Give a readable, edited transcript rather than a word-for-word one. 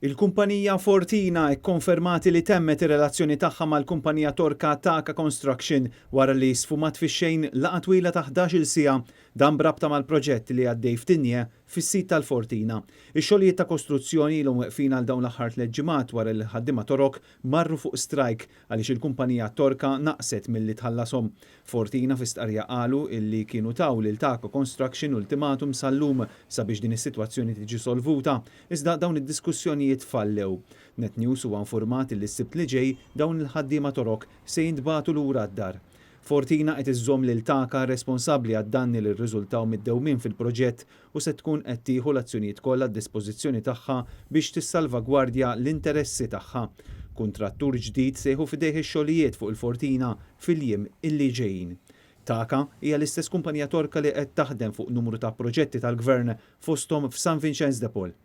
Il-kumpanija Fortina kkonfermat li temmet ir-relazzjoni tagħha mal-kumpanija Torka Taka Construction wara li sfumat fix-xejn laqgħa twila ta' 11-il siegħa, dan b'rabta mal-proġett li għaddej f'Tignè fis-sit tal-Fortina. Ix-xogħlijiet ta' kostruzzjoni ilhom weqfin għal dawn l-aħħar tliet ġimgħat wara li l-ħaddiema Torok marru fuq strajk għaliex il-kumpanija Torka naqset milli tħallashom. Fortina fi stqarrija qalu illi kienu taw lil Taka Construction ultimatum sal-lum sabiex din is-sitwazzjoni tiġi solvuta, iżda dawn id-diskussjonijiet fallew. Net News huwa infurmat illi s-Sibt li ġej dawn il-ħaddiema Torok se jintbagħtu lura d-dar. Fortina qed iżżomm lil Taka responsabbli għad-danni li rriżultaw mid-dewmien fil-proġett u se tkun qed tieħu l-azzjonijiet kollha għad-dispożizzjoni tagħha biex tissalvagwardja l-interessi tagħha. Kuntrattur ġdid se jieħu f'idejh ix-xogħlijiet fuq il-Fortina fil-jiem illi ġejjin. Taka hija l-istess kumpanija Torka li qed taħdem fuq numru ta' proġetti tal-Gvern fosthom f'San Vinċenz de Paul.